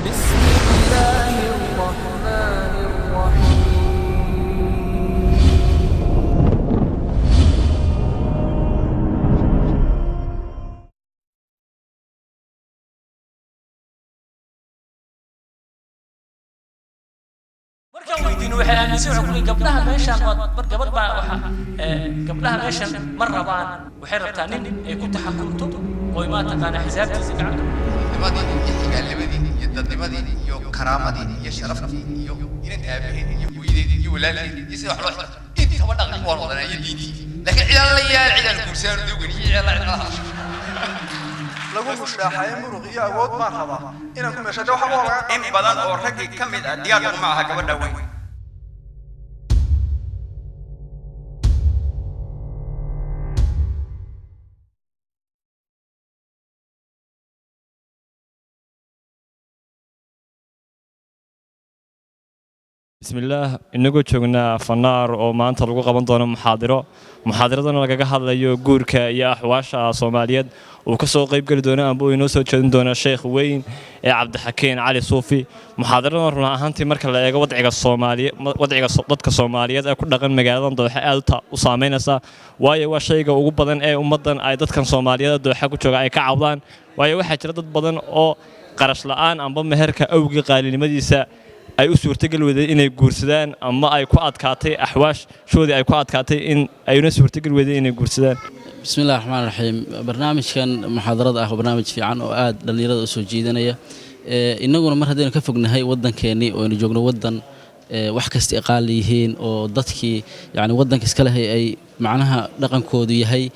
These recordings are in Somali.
بسم الله الرحمن الرحيم. Markaan weydiino, waxay aaminsan, waxay ku leeyihiin gabdhaha meeshaan waa mar gabadh baa waxa gabdhaha meeshan ma rabaan, waxay rabtaa nin ay ku taxakumto oo ma taqaana xisaabtiisa gacanta. Nimadii iyo xigaalnimadii iyo dadnimadii iyo karaamadii iyo sharaftii iyo inanta aabaheed iyo hooyadeed iyo walaalkeed iyo sida wax loo xirto intaba dhaqanki waan wadanaa iyo diintii, laakiin cidaan la yaal, cidaan guursadaan doogan iyo cidaan la cidaan hadasho lagu mushaaxayo muruq iyo awood baan rabaa inaan ku meesha waxa waa laga. In badan oo raggii ka mid ah diyaar uma aha gabadha weyn. Bismillaah, inagoo joognaa Fanaar oo maanta lagu qaban doono muxaadiro, muxaadiradana lagaga hadlayo guurka iyo axwaasha Soomaaliyeed, uu ka soo qaybgeli doono amba uu inoo soo jeedin doono sheekh weyn ee Cabdixakiin Cali Suufi. Muxaadiradan run ahaantii marka la eego wadciga Soomaaliye, wadciga dadka Soomaaliyeed ee ku dhaqan magaaladan Dooxa aad u saameynaysa, waayo waa shayga ugu badan ee ummaddan ay dadkan Soomaaliyeed ee Dooxa ku jooga ay ka cawdaan, waayo waxaa jira dad badan oo qarash la'aan amba meherka awgii qaalinimadiisa ay u suurtogeli weyday inay guursadaan, ama ay ku adkaatay axwaashoodii, ay ku adkaatay in ayna suurtogeli weyday inay guursadaan. Bismi illahi raxmaan raxiim. Barnaamijkan muxaadarada ah waa barnaamij fiican oo aad dhallinyarada u soo jiidanaya. Innaguna mar haddaynu ka fognahay waddankeennii oo aynu joogno waddan wax kasta ay qaali yihiin oo dadkii yacni waddanka iska lehay ay macnaha dhaqankoodu yahay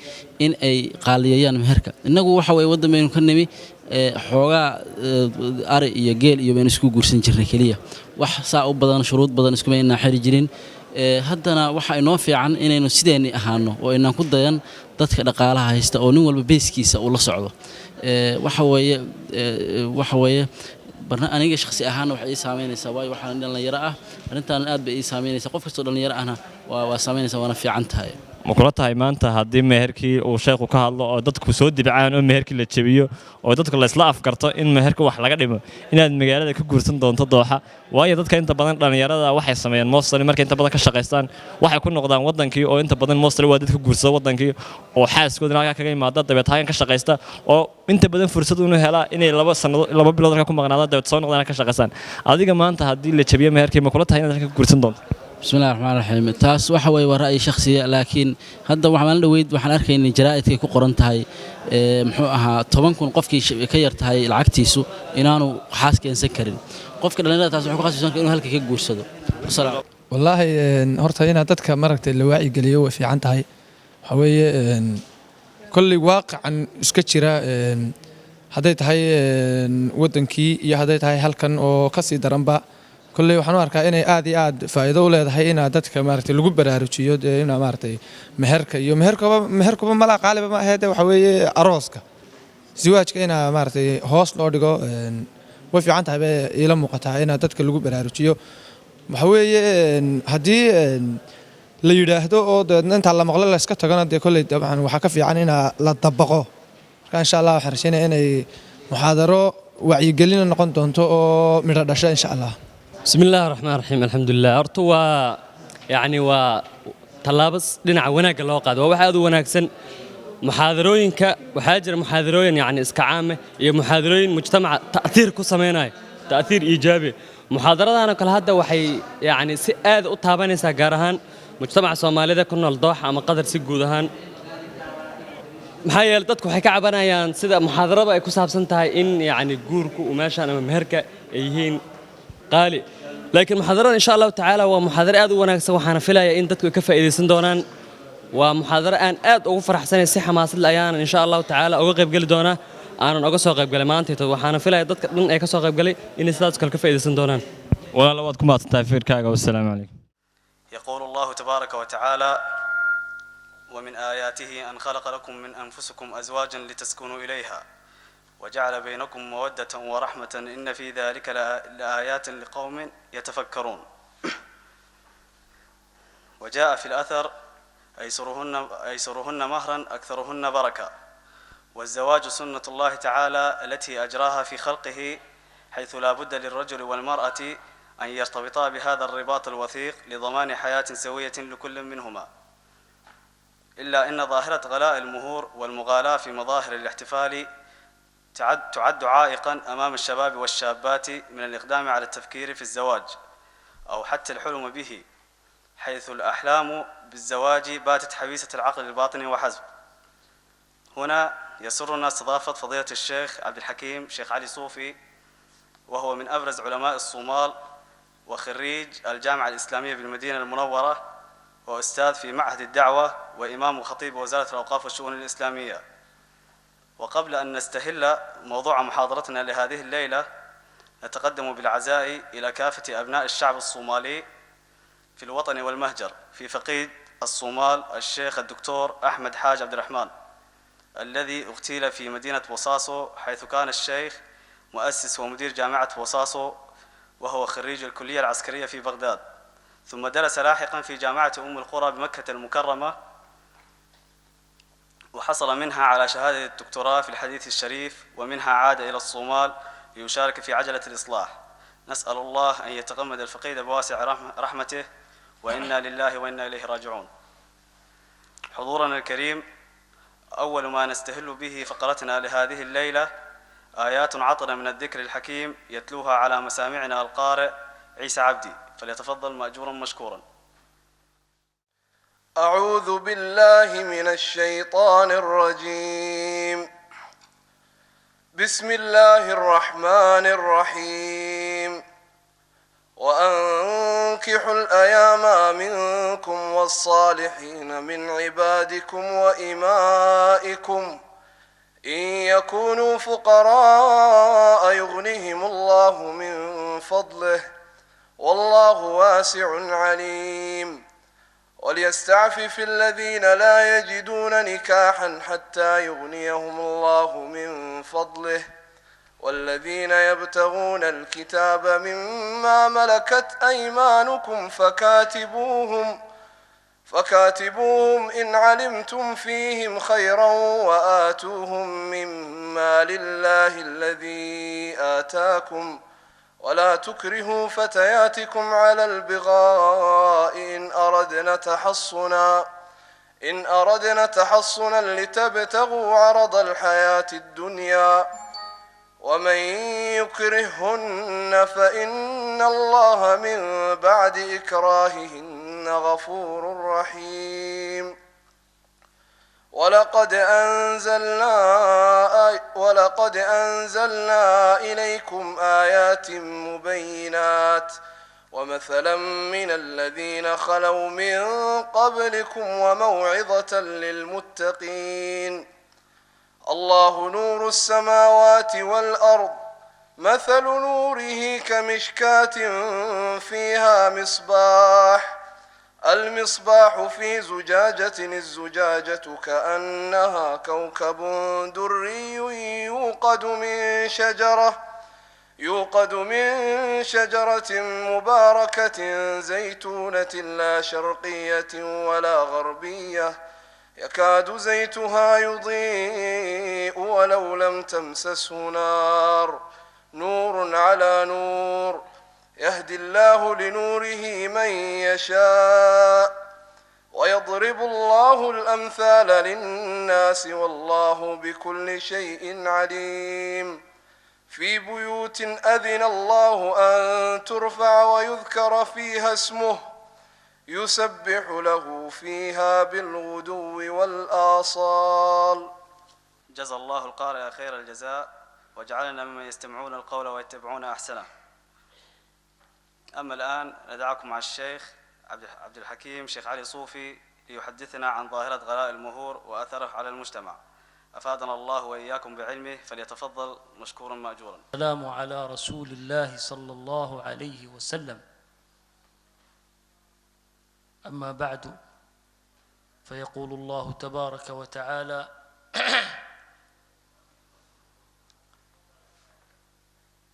in ay qaaliyeeyaan meherka. Innagu waxa weeye waddan baynu ka nimi xoogaa ari iyo geel iyo baynu isku guursan jirnay keliya, wax saa u badan shuruud badan iskuma aynaan xiri jirin. Haddana waxa inoo fiican inaynu sideenni ahaano oo aynaan ku dayan dadka dhaqaalaha haysta oo nin walba beeskiisa uu la socdo. Waxa weeye aniga shakhsi ahaan waxay ii saameynaysaa, waayo waxaan dhallinyaro ah, arrintan aad bay ii saameynaysaa, qof kastoo dhallinyaro ahna waa saameynaysaa, waana fiican tahay. Ma kula tahay maanta haddii meherkii uu sheekhu ka hadlo oo dadku soo dibcaan oo meherkii la jebiyo oo dadku laysla afgarto in meherka wax laga dhimo, inaad magaalada ka guursan doonto Dooxa? Waayo dadka inta badan dhallinyarada waxay sameeyaan mostly markay inta badan ka shaqaystaan waxay ku noqdaan wadankii, oo inta badan mostly waa dadka guursada wadankii oo xaaskoodina halkaa kaga yimaada, dabeet halkan ka shaqaysta, oo inta badan fursad unu helaa inay 2 sannadood 2 bilood halkaa ku maqnaadaan, dabeet soo noqdaan ka shaqaystaan. Adiga maanta haddii la jebiyo meherkii, ma kula tahay inaad halkan ka guursan doonto? Bismi illahi raxmaan raxiim. Taas waxa weeye waa ra'yi shakhsiya, laakiin hadda waxa maalin dhoweyd waxaan arkaynay jaraa'idkay ku qoran tahay muxuu ahaa 10,000 qofkii ka yar tahay lacagtiisu inaanu xaas keensan karin. Qofka dhallinyarada taas wuxuu ku khasbaysan inuu halka ka guursado. Wasalaam. Wallaahi horta inaad dadka maaragtay la wacyigeliyo way fiican tahay. Waxaa weeye kolley waaqican iska jira, hadday tahay waddankii iyo hadday tahay halkan oo ka sii daranba, kolley waxaan u arkaa inay aad iyo aad faa'iido u leedahay inaa dadka maaragtay lagu baraarujiyo dee inaa maaragtay meherka iyo meherkuba malaa qaaliba ma ahee, dee waxaa weeye arooska siwaajka inaa maaragtay hoos loo dhigo way fiican tahay bay iila muuqataa inaa dadka lagu baraarujiyo. Waxa weeye haddii la yidhaahdo oo dabeedna intaa la maqlo la iska tagana, dee kolley dabcan waxaa ka fiican inaa la dabaqo. Marka insha Allah waxaan rajeynaya inay muxaadaro wacyigelina noqon doonto oo midho dhasha insha Allah. بسم الله الرحمن الرحيم، الحمد لله. Horta waa yacni waa tallaabo dhinaca wanaagga loo qaado, waa wax aad u wanaagsan. Muxaadarooyinka waxaa jira muxaadarooyin yacni iska caame iyo muxaadarooyin mujtamaca ta'thiir ku sameynaya, ta'thiir iijaabi. Muxaadaradan oo kale hadda waxay yacni si aad u taabanaysaa gaar ahaan mujtamaca Soomaalida ku nool Dooxa ama Qadar si guud ahaan, maxaa yeelay dadku waxay ka cabanayaan sida muxaadarada ay ku saabsan tahay in yacni guurku uu meeshaan ama meherka ay yihiin qaali. Laakiin muxaadarada insha Allahu tacaala waa muxaadaro aad u wanaagsan, waxaana filayaa in dadku ay ka faa'iidaysan doonaan. Waa muxaadaro aan aad ugu faraxsanay, si xamaasad leh ayaanan insha Allahu tacaala uga qaybgeli doonaa, aanan uga soo qaybgalay maanta, waxaana filayaa dadka dhan ee ka soo qaybgalay inay sidaas kale ka faa'iidaysan doonaan. Walaalo, waad ku mahadsantahay fikirkaaga. Wassalaamu calaykum. يقول الله تبارك وتعالى: ومن آياته أن خلق لكم من أنفسكم أزواجا لتسكنوا إليها وجعل بينكم مودة ورحمة إن في ذلك لآيات لقوم يتفكرون. وجاء في الأثر: أيسرهن مهرا أكثرهن بركة. والزواج سنة الله تعالى التي أجراها في خلقه. حيث لا بد للرجل والمرأة أن يرتبطا بهذا الرباط الوثيق لضمان حياة سوية لكل منهما. إلا أن ظاهرة غلاء المهور والمغالاة في مظاهر الاحتفال تعد عائقا أمام الشباب والشابات من الإقدام على التفكير في الزواج أو حتى الحلم به، حيث الأحلام بالزواج باتت حبيسة العقل الباطني وحسب. هنا يسرنا استضافة فضيلة الشيخ عبد الحكيم شيخ علي صوفي، وهو من أبرز علماء الصومال وخريج الجامعة الإسلامية بالمدينة المنورة، وأستاذ في معهد الدعوة وإمام وخطيب وزارة الأوقاف والشؤون الإسلامية. وقبل أن نستهل موضوع محاضرتنا لهذه الليلة، نتقدم بالعزاء إلى كافة أبناء الشعب الصومالي في الوطن والمهجر في فقيد الصومال الشيخ الدكتور أحمد حاج عبد الرحمن، الذي اغتيل في مدينة بوصاصو، حيث كان الشيخ مؤسس ومدير جامعة بوصاصو، وهو خريج الكلية العسكرية في بغداد، ثم درس لاحقا في جامعة أم القرى بمكة المكرمة، وحصل منها على شهادة الدكتوراه في الحديث الشريف، ومنها عاد إلى الصومال ليشارك في عجلة الإصلاح. نسأل الله أن يتغمد الفقيد بواسع رحمته، وإنا لله وإنا إليه راجعون. حضورنا الكريم، أول ما نستهل به فقرتنا لهذه الليلة آيات عطرة من الذكر الحكيم يتلوها على مسامعنا القارئ عيسى عبدي، فليتفضل مأجورا مشكورا. أعوذ بالله من الشيطان الرجيم. بسم الله الرحمن الرحيم. وأنكحوا الأيام منكم والصالحين من عبادكم وإمائكم إن يكونوا فقراء يغنهم الله من فضله والله واسع عليم. وليستعفف الذين لا يجدون نكاحا حتى يغنيهم الله من فضله والذين يبتغون الكتاب مما ملكت أيمانكم فكاتبوهم إن علمتم فيهم خيرا وآتوهم مما لله الذي آتاكم ولا تكرهوا فتياتكم على البغاء إن أردنا تحصنا لتبتغوا عرض الحياة الدنيا ومن يكرهن فإن الله من بعد إكراههن غفور رحيم. ولقد أنزلنا إليكم آيات مبينات ومثلا من الذين خلوا من قبلكم وموعظة للمتقين. الله نور السماوات والأرض، مثل نوره كمشكاة فيها مصباح، المصباح في زجاجة، الزجاجة كأنها كوكب دري يوقد من شجرة مباركة زيتونة لا شرقية ولا غربية، يكاد زيتها يضيء ولو لم تمسسه نار، نور على نور، يهدي الله لنوره من يشاء ويضرب الله الأمثال للناس والله بكل شيء عليم. في بيوت أذن الله أن ترفع ويذكر فيها اسمه، يسبح له فيها بالغدو والآصال. جزى الله القارئ خير الجزاء وجعلنا ممن يستمعون القول ويتبعون أحسنه. أما الآن ندعكم مع الشيخ عبد الحكيم شيخ علي صوفي ليحدثنا عن ظاهرة غلاء المهور وأثره على المجتمع. أفادنا الله وإياكم بعلمه، فليتفضل مشكورا مأجورا. السلام على رسول الله صلى الله عليه وسلم. أما بعد، فيقول الله تبارك وتعالى: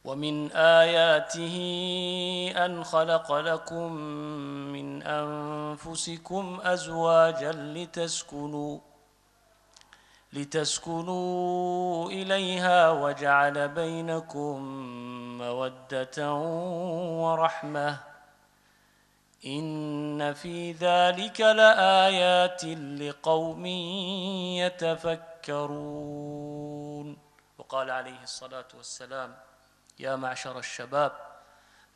ومن آياته أن خلق لكم من أنفسكم أزواجا لتسكنوا إليها وجعل بينكم مودة ورحمة إن في ذلك لآيات لقوم يتفكرون. وقال عليه الصلاة والسلام: يا معشر الشباب،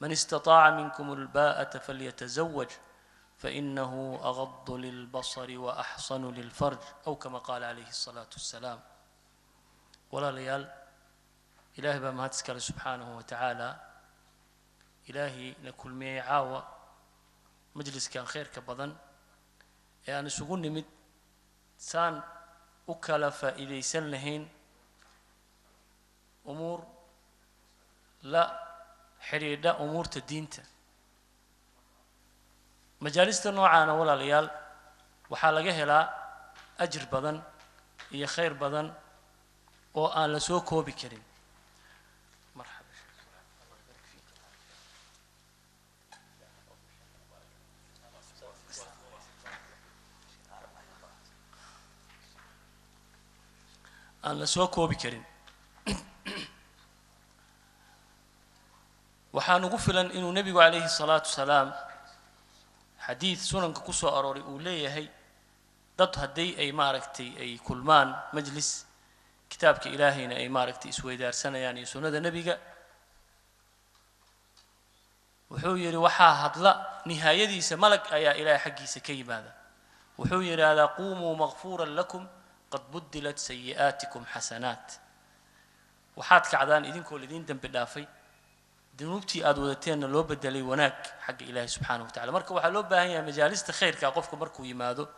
من استطاع منكم الباءة فليتزوج، فإنه أغض للبصر وأحصن للفرج، أو كما قال عليه الصلاة والسلام. Walaalayaal, Ilaahay baa mahad iskale subxaanahu wa tacaala, Ilaahay na kulmiyey caawa majliskan khayrka badan ee aan isugu nimid saan u kala faa'iidaysan lahayn umuur la xidhiidha umuurta diinta. Majaalista noocaana, walaalayaal, waxaa laga helaa ajir badan iyo khayr badan oo aan la soo koobi karin. Marxaba. Aan la soo koobi karin. Waxaa nugu filan inuu nebigu calayhi salaatu wasalaam xadiid sunanka ku soo arooray uu leeyahay: dad hadday ay maaragtay ay kulmaan majlis, kitaabka Ilaahayna ay maaragtay isweydaarsanayaan iyo sunnada nebiga, wuxuu yidhi, waxaa hadla nihaayadiisa malag ayaa Ilaahay xaggiisa ka yimaada, wuxuu yidhaahdaa: "Quumuu makfuuran lakum, qad budilat sayi'aatikum xasanaat." Waxaad kacdaan idinkoo lidiin dembi dhaafay, dunuubtii aad wadateenna loo bedelay wanaag xagga Ilaahay subxaanahu wa tacala. Marka waxaa loo baahan yahay majaalista khayrka qofka markuu yimaado,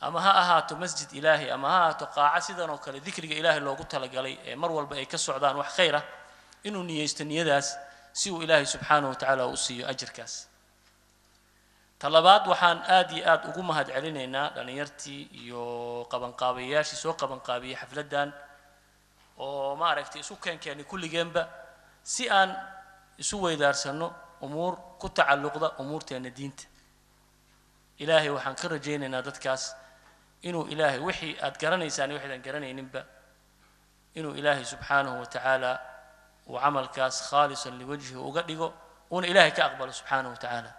ama ha ahaato masjid Ilaahay ama ha ahaato qaaca sidan oo kale dikriga Ilaahay loogu talagalay ee mar walba ay ka socdaan wax khayr ah, inuu niyeysto niyadaas si uu Ilaahay subxaanahu wa tacaala u siiyo ajirkaas. Ta labaad, waxaan aad iyo aad ugu mahad celinaynaa dhallinyartii iyo qabanqaabayaashii soo qabanqaabiyey xafladdan oo maaragtay isu keenkeenay kulligeenba si aan isu weydaarsanno umuur ku tacalluqda umuurteenna diinta. Ilaahay waxaan ka rajaynaynaa dadkaas inuu Ilaahay wixii aad garanaysaan iyo wixii aan garanayninba inuu Ilaahay subxaanahu wa tacaala uu camalkaas khaalisan liwajhihi uga dhigo, uuna Ilaahay ka aqbalo subxaanahu wa tacaala.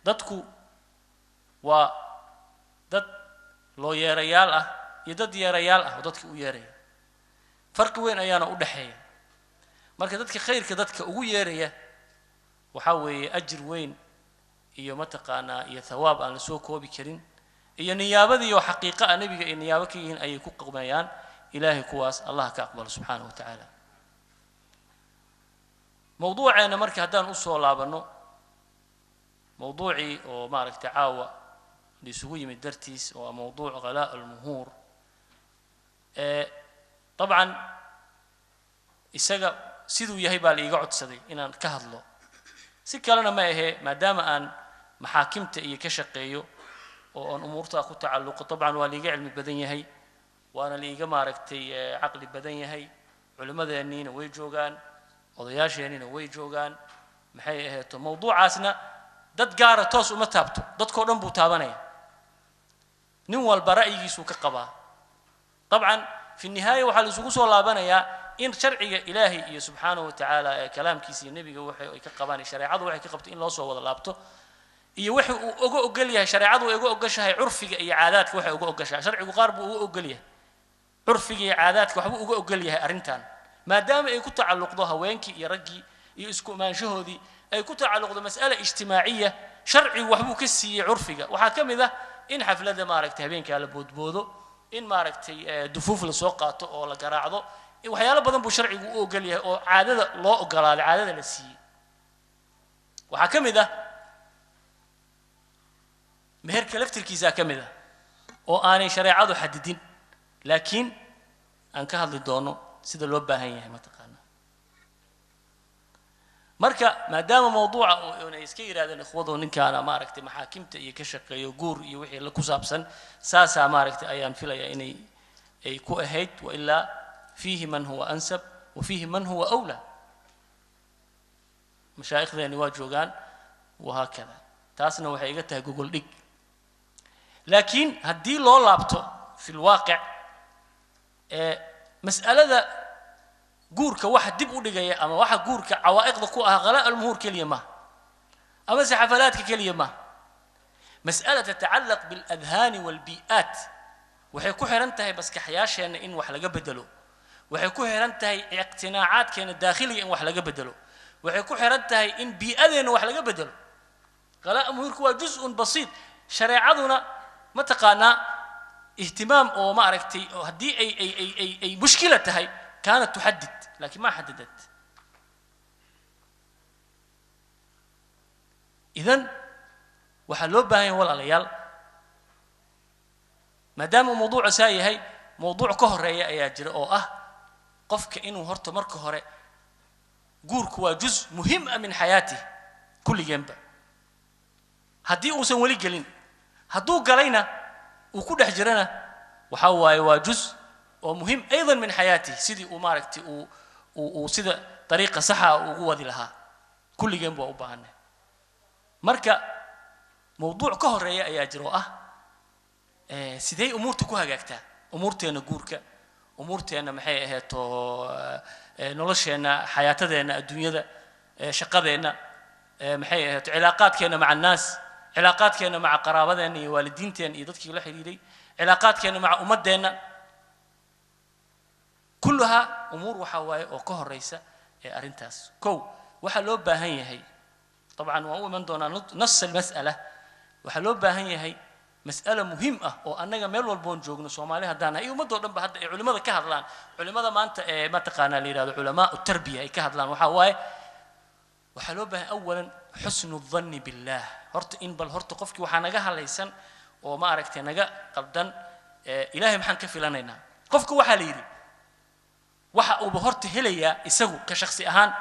Dadku waa dad loo yeerayaal ah iyo dad yeerayaal ah oo dadka u yeeraya, farqi weyn ayaana u dhexeeya. Marka dadka khayrka dadka ugu yeeraya waxaa weeye ajir weyn iyo mataqaanaa iyo thawaab aan la soo koobi karin iyo niyaabadii oo xaqiiqo ah nebiga ay niyaabo ka yihiin ayay ku qubmayaan. Ilaahay kuwaas Allah ka aqbalo subxaanahu wa tacaala. Mawduuceenna marka haddaan usoo laabanno, mawduucii oo maaragtay caawa la isugu yimid dartiis, oo ah mawduuc ghalaa almuhuur, dabcan isaga siduu yahay baa la iiga codsaday inaan ka hadlo, si kalena ma ahee, maadaama aan maxaakimta iyo ka shaqeeyo oo aan umuurtaa ku tacalluqo, dabcan waa liiga cilmi badan yahay, waana liiga maaragtay caqli badan yahay. Culimmadeenniina way joogaan, odayaasheenniina way joogaan. Maxay aheeto, mawduucaasna dad gaara toos uma taabto, dadkoo dhan buu taabanaya, nin walba ra'yigiisuu ka qabaa. Dabcan fi nihaaya waxaa la isugu soo laabanayaa in sharciga Ilaahay iyo subxaanahu wa tacaala ee kalaamkiisa iyo nebiga waxay ay ka qabaan iyo shareecadu waxay ka qabto in loo soo wada laabto, iyo waxa uu uga ogol yahay shareecadu ay uga ogoshahay curfiga iyo caadaadka waxay uga ogoshahay. Sharcigu qaar buu uga ogol yahay, curfiga iyo caadaadka waxbuu uga ogol yahay arrintan, maadaama ay ku tacalluqdo haweenkii iyo raggii iyo isku imaanshahoodii, ay ku tacalluqdo mas'ala ijtimaaciya. Sharcigu waxbuu ka siiyey curfiga. Waxaa ka mid ah in xafladda maaragtay habeenkaa la boodboodo, in maaragtay dufuuf lasoo qaato oo la garaacdo. Waxyaalo badan buu sharcigu u ogol yahay oo caadada loo ogolaaday, caadada la siiyey. Waxaa ka mid ah meherka laftirkiisaa ka mid ah oo aanay shareecadu xadidin, laakiin aan ka hadli doono sida loo baahan yahay mataqaanaa. Marka maadaama mawduuca ay iska yidhahdeen ikhwadu, ninkaana maaragtay maxaakimta iyo ka shaqeeyo guur iyo wixii la ku saabsan, saasaa maaragtay ayaan filayaa inay ay ku ahayd. Wailaa fiihi man huwa ansab wa fiihi man huwa awlaa, mashaa'ikhdeeni waa joogaan, wahaakada. Taasna waxay iga tahay gogol dhig. Laakiin haddii loo laabto fi lwaaqic ee mas'alada Guurka waxa dib u dhigaya ama waxa guurka cawaa'iqda ku ah ghalaa almuhuur keliya maaha, amase xafalaadka keliya maaha. Mas'ala tatacallaq biاladhaani waalbii'aat, waxay ku xiran tahay maskaxyaasheenna in wax laga bedelo, waxay ku xiran tahay iqtinaacaadkeena daakhiliga in wax laga bedelo, waxay ku xiran tahay in bii'adeenna wax laga bedelo. Ghalaa muhuurku waa juz'un basiit. Shareecaduna ma taqaanaa ihtimaam oo ma aragtay oo haddii ay mushkila tahay kaanat tuxadid, laakiin ma xadadat. Idan waxaa loo baahan yahay, walaalayaal, maadaama uu mawduuca saa yahay, mawduuc ka horeeya ayaa jira oo ah qofka inuu horta marka hore guurku waa juz muhim ah min xayaatih kulligeenba, haddii uusan weli gelin, hadduu galayna uu ku dhex jirana, waxa waaye waa juz oo muhim aydan min xayaatih, sidii uu maaragtay uu sida dariiqa saxa ugu wadi lahaa. Kulligeenba waa u baahanay. Marka mawduuc ka horeeya ayaa jira oo ah sidee umuurta ku hagaagtaa, umuurteenna guurka, umuurteenna maxay aheeto, nolosheenna, xayaatadeenna adduunyada, shaqadeenna, maxay aheeto, cilaaqaadkeenna maca annaas, cilaaqaadkeenna maca qaraabadeenna iyo waalidiinteenna iyo dadkii la xidhiidhay, cilaaqaadkeenna maca ummaddeenna. Kulluhaa umuur waxaa waaye oo ka horeysa ee arrintaas. Kow, waxaa loo baahan yahay, طبعا waan u iman doonaa nas almas'ala, waxaa loo baahan yahay mas'ala muhiim ah oo annaga meel walboon joogno, Soomaali haddaan nahay iyo ummadoo dhan ba, hadda ay culimmada ka hadlaan, culimmada maanta ee mataqaanaa la yidhahdo culamaa tarbiya ay ka hadlaan, waxaa waaye waxaa loo baahan awalan xusnu dhanni billaah. Horta in bal horta qofkii waxaa naga halaysan oo ma aragtay naga qaldan, Ilaahay maxaan ka filanaynaa. Qofka waxaa la yidhi waxa uuba horta helayaa isagu ka shakhsi ahaan,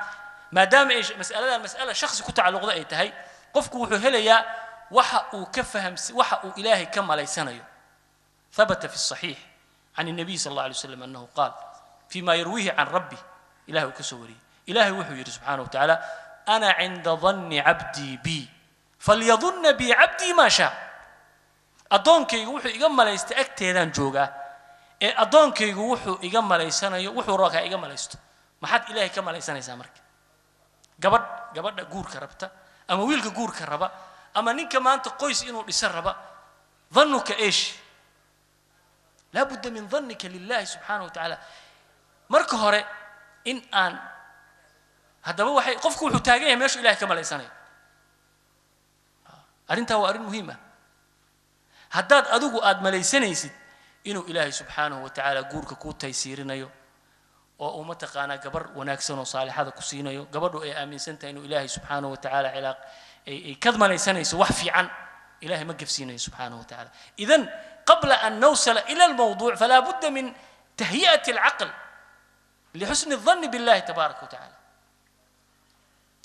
maadaama ay mas'aladan mas'ala shakhsi ku tacalluqda ay tahay, qofku wuxuu helayaa waxa uu ka fahams, waxa uu Ilaahay ka malaysanayo. ثبت في الصحيح عن النبي صلى الله عليه وسلم أنه قال فيما يرويه عن ربه، إلهي كسوري، إلهي وحو يري سبحانه وتعالى: أنا عند ظن عبدي بي فليظن بي عبدي ما شاء. Addoonkaygu wuxuu iga malaystay agteedaan joogaa, ee addoonkaygu wuxuu iga malaysanayo wuxuu rabaa iga malaysto. Maxaad Ilaahay ka malaysanaysaa? Marka gabadh, gabadha guurka rabta ama wiilka guurka raba ama ninka maanta qoys inuu dhisan raba, ظنك ايش؟ لا بد من ظنك لله سبحانه وتعالى. Marka hore in aan haddaba waxay qofku wuxuu taagan yahay meeshuu Ilahay ka malaysanayo. Arrintaa waa arrin muhiim ah. Haddaad adigu aad malaysanaysid inuu Ilaahay subxaanahu wa tacaala guurka kuu taysiirinayo oo uu mataqaanaa gabar wanaagsan oo saalixada ku siinayo, gabadhu ay aaminsan tahay inuu Ilaahay subxaanahu wa tacaala cilaaq ay ka malaysanayso wax fiican, Ilaahay ma gafsiinayo subxaanahu wa tacaala. Idan qabla an nawsala ila almawduuc falaa budda min tahyi'ati alcaql lixusni الظن billahi tabaaraka wa tacaala,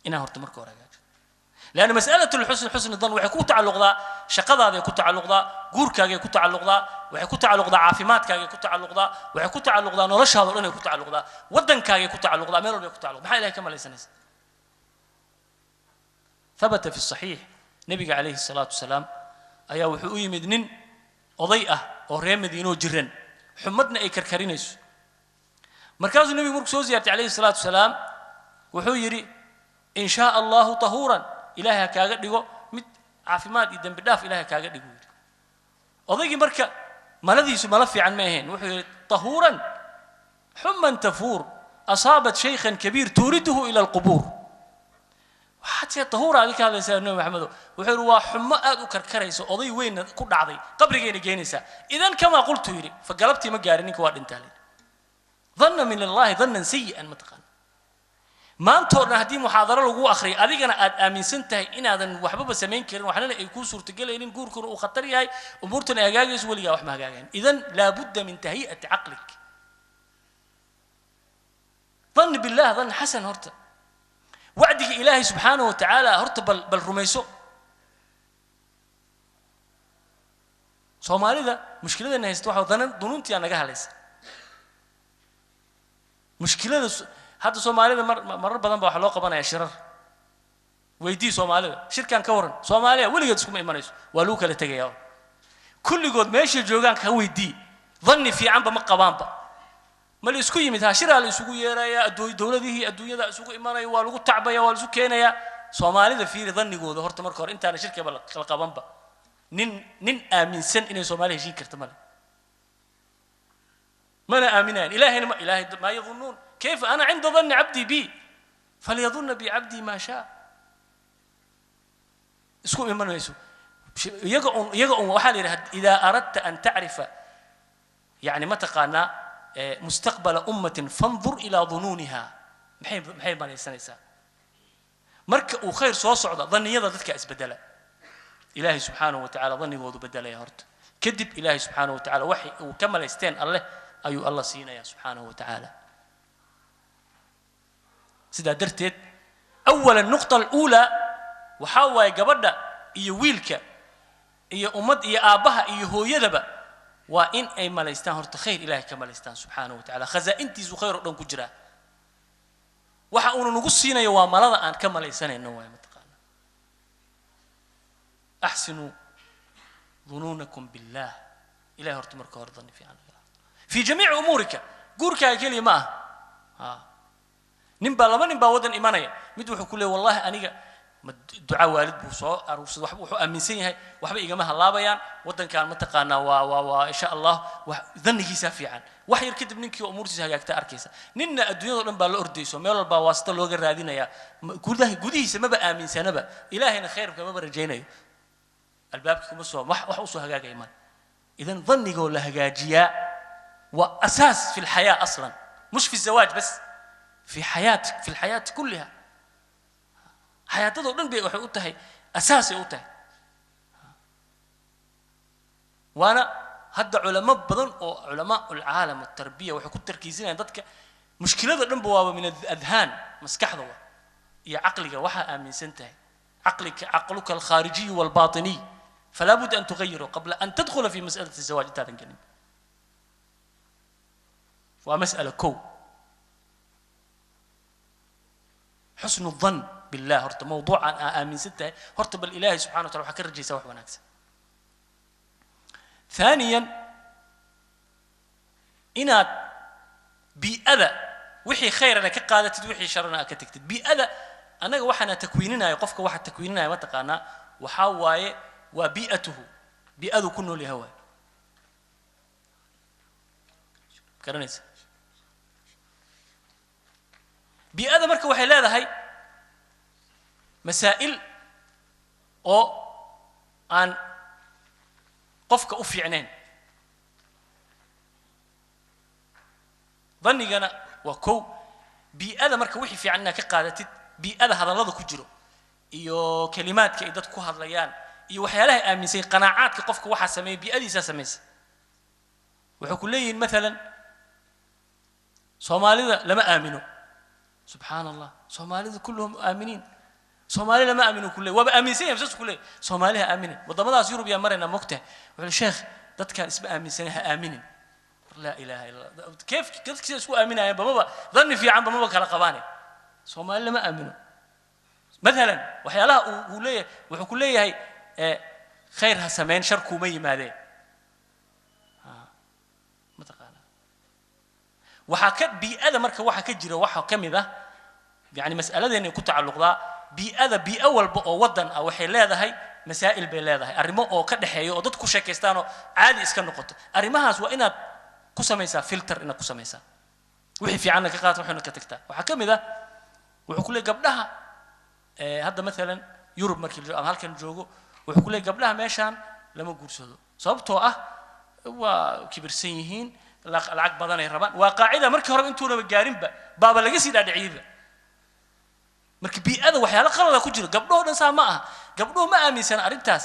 inaan horta marka hore hagaajo, لأن مسألة الحسن حسن الظن waxay ku tacalluqdaa shaqadaada, ku tacalluqdaa guurkaaga, ku tacalluqdaa, waxay ku tacalluqdaa caafimaadkaaga, ku tacalluqdaa, waxay ku tacalluqdaa noloshaada oo dhan ay ku tacalluqdaa, waddankaaga ku tacalluqdaa, meel walba ay ku tacalluqdaa. Maxaa Ilahay ka malaysanaysa? ثبت في الصحيح nabiga calayhi salaatu wasalaam ayaa wuxuu u yimid nin oday ah oo reer Madiinoo jiran, xumadna ay karkarinayso. Markaasuu nebigu markuu soo ziyaartay calayhi salaatu wasalaam wuxuu yidhi: "In shaa Allahu tahuuran, Ilaahay ha kaaga dhigo mid caafimaad iyo dembi dhaaf Ilahay ha kaaga dhigo," yidhi. Odaygii marka maladiisu mala fiican ma ahayn. Wuxuu yidhi: "Tahuuran? Xuman tafuur asaabat shaykhan kabiir tuuriduhu ila alqubuur." Waxaad see tahuura adi ka hadlaysaa, Nabi Maxamedo? Wuxuu yidhi: "Waa xumo aad u karkaraysa, oday weynna ku dhacday, qabrigayna geenaysaa." "Idan kamaa qultu," yidhi. Fa galabtii ma gaarin, ninka waa dhintaa layidhi. Dhanna min Allahi dhannan sayi'an. Ma taqaana, maantoo dhan haddii muxaadaro lagu akhriyo, adigana aad aaminsan tahay inaadan waxbaba samayn karin, waxnana ay kuu suurtagelaynin, guurkuna uu khatar yahay, umuurtana ay hagaagayso, weligaa wax ma hagaagayn. Idan laabudda min tahyi'ati caqlik, dhanni billah dhann xasan. Horta wacdiga Ilaahay subxaanahu wa tacaala horta bal rumayso. Soomaalida mushkiladana haysta waxa danan dunuuntiyaa naga halaysa mushkilada. Hadda Soomaalida marar badan ba waxaa loo qabanaya shirar. Weydii Soomaalida shirkan ka waran, Soomaaliya weligeed iskuma imanayso, waa lagu kala tegayaa. Kulligood meeshay joogaan ka weydii, dhanni fiicanba ma qabaanba. Ma la isku yimid? Ha, shiraa la isugu yeerayaa, dowladihii adduunyada isugu imanaya, waa lagu tacbaya, waa la isu keenayaa. Soomaalida fiiri dannigooda horta marka hore, intaana shirkaba la qabanba, nin aaminsan inay Soomaali heshiin karta male, mana aaminayaan. Ilaahayna ma ilaahay maa yadunnuun kayfa ana cinda danni cabdii bi falyadunna bi cabdii maa shaa. Isku iman mayso. Iyaga un waxaa la yidhaha, idaa aradta an tacrifa, yani ma taqaanaa, mustaqbala ummatin fandur ilaa dunuuniha. Maxay malaysanaysaa marka uu khayr soo socda? Danniyada dadka isbedela. Ilaahay subxaanahu wa tacaala dannigoodu bedelaya horta, kadib Ilaahay subxaanahu wa tacaala waxay uu ka malaysteen Alleh ayuu Alla siinaya subxaanahu wa tacaala. Sidaa darteed, awala nuqta aluulaa waxaa waaye, gabadha iyo wiilka iyo ummad iyo aabbaha iyo hooyadaba waa in ay malaystaan horta khayr, Ilahay ka malaystaan subxaanahu wa tacaala. Khazaa'intiisu khayr oo dhan ku jiraa. Waxa uunu nagu siinayo waa malada aan ka malaysanayno waay. Mataqaana, axsinuu dunuunakum billah. Ilahay horta marka hore danni fiican fi jamiici umuurika, guurkaaga keliya ma aha. Ha, nin baa, laba nin baa waddan imanaya. Mid wuxuu ku leeyay, wallahi aniga ma duca waalid buu soo aruursaday, waxba wuxuu aaminsan yahay waxba igama halaabayaan waddankan, mataqaanaa, waa insha Allah, wax dhannigiisaa fiican. Wax yar kadib ninkii umuurtiisa hagaagta arkaysa. Ninna adduunyado dhan baa la ordayso, meel walbaa waasito looga raadinayaa, gudaha gudihiisa maba aaminsanaba, Ilaahayna khayrka maba rajaynayo, albaabkii kuma soo wax usoo hagaagaya male. Idan dannigoo la hagaajiyaa waa asaas fi lxayaa aslan, مش في الزواج بس، في حياتك، في الحياة كلها. xayaatadoo dhan bay waxay u tahay asaasay u tahay. Waana hadda culamo badan oo culamaa ulcaalam atarbiya waxay ku tarkiisinayaan dadka mushkilada dhanba waaba min adhaan, maskaxda wa iyo caqliga waxaa aaminsan tahay, caqlika, caqluka alkhaarijiy walbaطiniy, falaa budda an tugayiru qabla an tadkhula fi mas'alati الزواج, intaadan gelin. Waa mas'ala kow, xusnu dhan billah. Horta mawduucan aa aaminsan tahay horta, bal Ilaahay subxana wa tala waxaa ka rajaysaa wax wanaagsan. ثانيا, inaad bii'ada wixii khayrana ka qaadatid, wixii sharana aad ka tagtid. Bii'ada annaga waxaana takwiininaya, qofka waxa takwiininaya, mataqaanaa, waxaa waaye waa bii'atuhu, bii'adu ku nool yahay waaye, garanaysa. Bii'ada marka waxay leedahay masaa'il oo aan qofka u fiicnayn. Dannigana waa kow. Bii'ada marka wixii fiican inaad ka qaadatid, bii'ada hadallada ku jiro iyo kelimaadka ay dadku ku hadlayaan iyo waxyaalaha ay aaminsay, qanaacaadka qofka waxaa sameeya bii'adiisaa samaysa. Waxay ku leeyihiin maalan, Soomaalida lama aamino. Subxaan Allah, Soomaalida kulluhum aaminiin, Soomaali lama aamino ku leey, waaba aaminsan yahay, saas ku leey, Soomaali ha aaminin. Waddamadaas Yurub yaa maraynaa, mogtahay? Wuxuu sheekh, dadkaan isma aaminsanay, ha aaminin. Laa ilaaha illa Allah, kayf dadka sida isku aaminayaan bamaba dhanni fiican bamaba kala qabaane. Soomaali lama aamino maalan, waxyaalaha uu leeyahay, wuxuu ku leeyahay, khayr ha samayn, shar kuuma yimaadeen. Mataqaanaa, waxaa ka bii'ada marka waxa ka jira waxaa ka mid ah, yani mas'aladeena ku tacalluqdaa bii'ada. Bii'o walba oo waddan ah waxay leedahay masaa'il bay leedahay, arrimo oo ka dhexeeya oo dad ku sheekaystaanoo caadi iska noqoto. Arrimahaas waa inaad ku samaysaa filter, inaad ku samaysaa, wixii fiicanna ka qaata, waxayna ka tagtaa. Waxaa ka mid ah, wuxuu ku leeyahy gabdhaha, hadda maalan Yurub markii la ama halkan joogo, wuxuu ku leeyahy gabdhaha meeshaan lama guursado, sababtoo ah waa kibirsan yihiin, lacag badanay rabaan. Waa qaacida markii horeba intuunaba gaarinba baaba laga sii dhaadhiciyeyba. Marka bii'ada waxyaalo qalada ku jiro, gabdhahoo dhan saa ma aha, gabdhuhu ma aaminsana arrintaas.